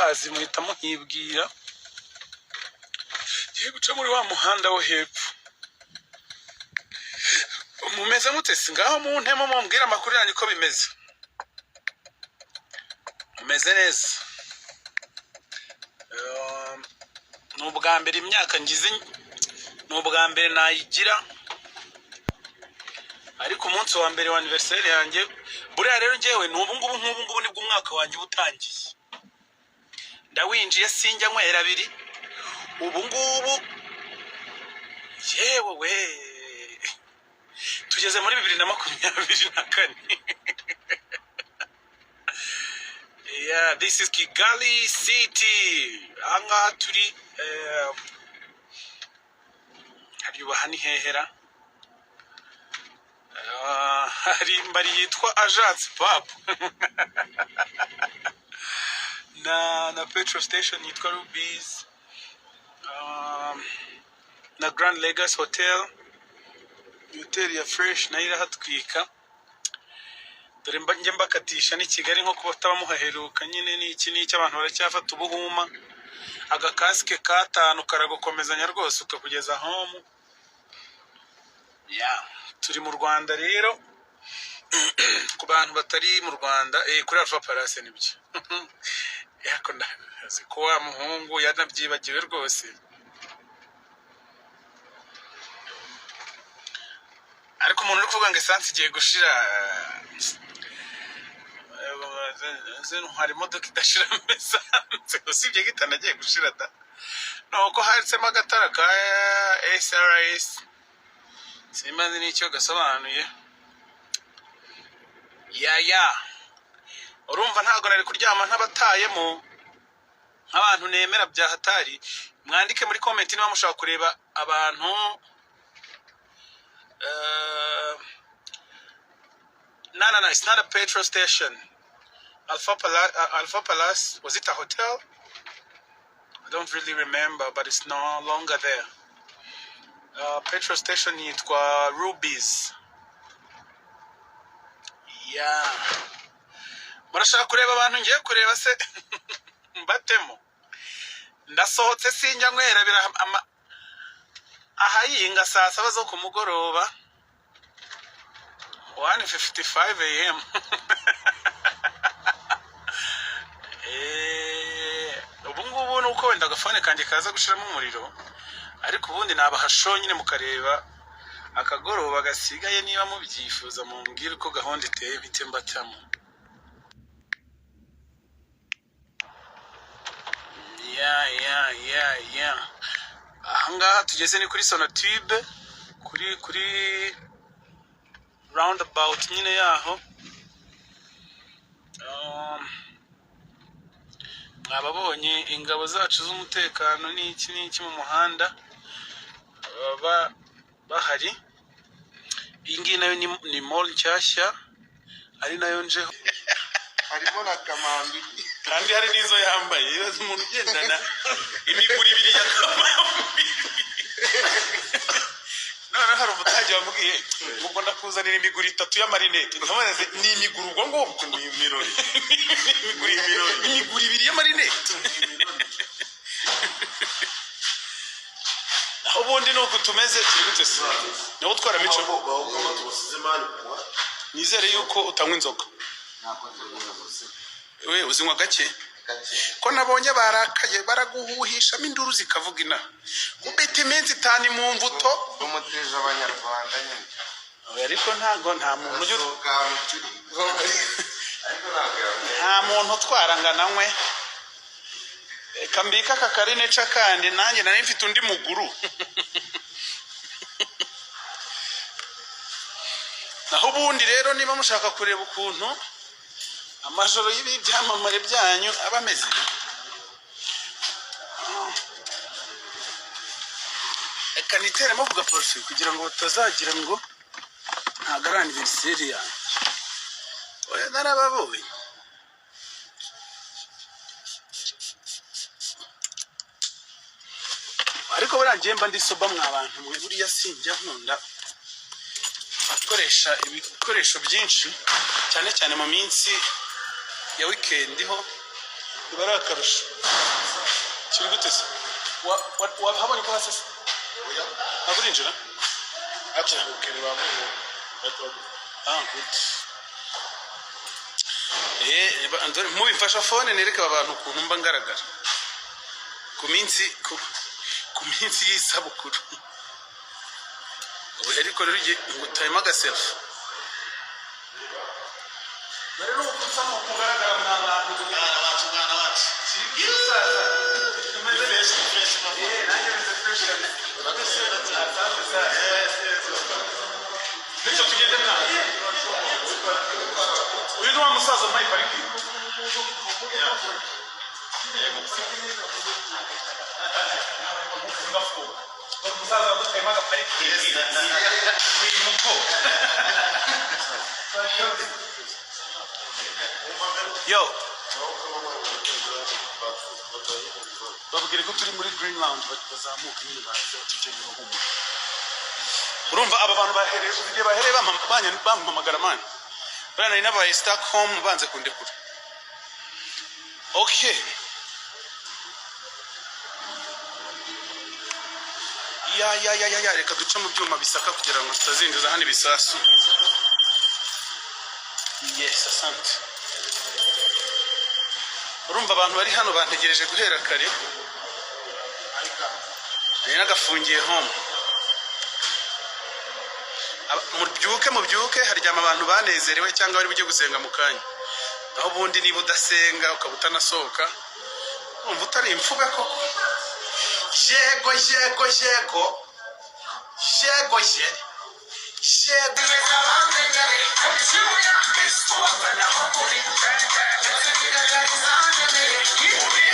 Ndahazi, muhita muhibwira. Ngiye guca muri wa muhanda wo hepfo. Mumeze mute se? Ngaho muntemo, mumbwire amakuru yanyu uko bimeze. Mumeze neza? Ni ubwa mbere imyaka ngize, ni ubwa mbere nayigira, ariko umunsi wa mbere wa anniversaire yanjye buriya rero ngewe ni ubu ngubu. Nk'ubu ngubu nibwo umwaka wanjye uba utangiye, ndawinjiye, sinjya nywera abiri ubu ngubu. Yewe we, tugeze muri 2024. Yeah, this is Kigali City. Ahangaha turi, haryubaha ni hehera? Ah, hari imbari yitwa Agence Pub na petrol station yitwa Rubies, na Grand Legacy Hotel, hoteli ya fresh nayo irahatwika. Dore njye mbakatisha ni Kigali, nko kuba bataba muhaheruka nyine. Ni iki n'iki, abantu baracyafata ubuhuma. Agakasike k'atanu karagukomezanya rwose, ukakugeza home. Yeah, turi mu Rwanda rero. Ku bantu batari mu Rwanda, kuri Alpha Palace nibyo. Yako ndazi ko wa muhungu yanabyibagiwe rwose. Ariko umuntu uri kuvuga ngo essence igiye gushira, hari imodoka idashiramo essence usibye ko itanagiye gushira da? Nuko handitsemo agatara ka SRS, simbazi n'icyo gasobanuye. Ya, urumva ntabwo nari kuryama ntabatayemo nk'abantu nemera bya hatari. Mwandike muri comment niba mushaka kureba abantu. No, no, no, it's not a petrol station. Alpha Palace, Alpha Palace, was it a hotel? I don't really remember, but it's no longer there. Petrol station yitwa Rubies. Yeah. Murashaka kureba abantu ngiye kureba se? Mbatemo. Ndasohotse, sinjya nywera bira ahayinga saa 7 zo ku mugoroba, 1:55 a.m. Ubu ngubu ni uko wenda agafone kanjye kaza gushiramo umuriro, ariko ubundi nabaha show nyine mukareba akagoroba gasigaye. Niba mubyifuza, mumbwire uko gahunda iteye, bite mbatamo. Ya, ahangaha tugeze ni kuri Sonatube, kuri roundabout nyine yaho. Mwababonye ingabo zacu z'umutekano n'iki n'iki mu muhanda baba bahari. Iyi ngiyi nayo ni mall nshyashya, ari nayo njeho. Harimo na kamambiri. Kandi hari n'izo yambaye. Ibaze umuntu ugendana imiguru ibiri ya kamambiri. Noneho hari umudage wambwiye ngo ubwo ndakuzanira imiguru itatu y'amarinete. Ndamubaza, ni imiguru ubwo ngubwo? Ni imirori. Imiguru imiguru ibiri y'amarinete. Naho ubundi ni uku tumeze. Turi gute se? Niwo utwara Mico? Bahugamo tubasize mani kuwa. Nizere yuko utanywa inzoga. Ntabwo nzi. We uzinywa gake? Gake. Ko nabonye barakaye, baraguhuhishamo induru zikavuga inaha, kubita iminsi 5 mu mvuto. Umuteje abanyarwanda nyine. Oya, ariko ntago nta muntu ujya Arasohoka ahantu turi, ariko ntabwo yambaye. Nta muntu utwara ngo ananywe. Reka mbike aka karineca kandi nanjye nari mfite undi muguru. Naho ubundi rero, niba mushaka kureba ukuntu amajoro y'ibi byamamare byanyu aba ameze, reka niteremo ku gaparufe kugira ngo batazagira ngo ntabwo ari anniversaire yanjye. Oya, narababonye. Ariko buriya njye mba ndi sober mwa bantu mwe. Buriya sinjya nkunda gukoresha ibikoresho byinshi, cyane cyane mu minsi ya weekend ho. Biba ari akarusho. Kiri gute se? Wahabonye ko hasi se? Oya. Ntabwo urinjira? Acahuke bamwe bahita bagufa. Ah, good. Mubimfasha phone nereke aba bantu ukuntu mba ngaragara ku minsi y'isabukuru. Ubu ariko rero ugiye ngo utayemo agaselfie. Rero uko nsa nuko ngaragara mwa bantu. Mwana wacu, mwana wacu. Kiri bw'umusaza. Umeze Fresh, fresh, mama. Nanjye meze fresh cyane. Asante sana. Bityo tugende mwana. Uyu ni wa musaza wampaye parking. Umusaza wadutayemo agaparikingi ni muko. Yo, babwire ko turi muri Green Lounge, bazamuka nyine baze batujye bahumura. Urumva aba bantu bahereye uzi igihe bahereye bampamagara man. Buriya nari nabaye stuck home banze kundekura. Okay. Ya ya ya ya ya, reka duce mu byuma bisaka kugira ngo tutazinjiza hano ibisasu. Yes, asante. Urumva abantu bari hano bantegereje guhera kare. Nari nagafungiye home. Mubyuke mubyuke, haryama abantu banezerewe cyangwa bari bujye gusenga mu kanya. Naho ubundi niba udasenga ukaba utanasohoka, urumva utari imfube koko. Yego yego yego yego ye yego.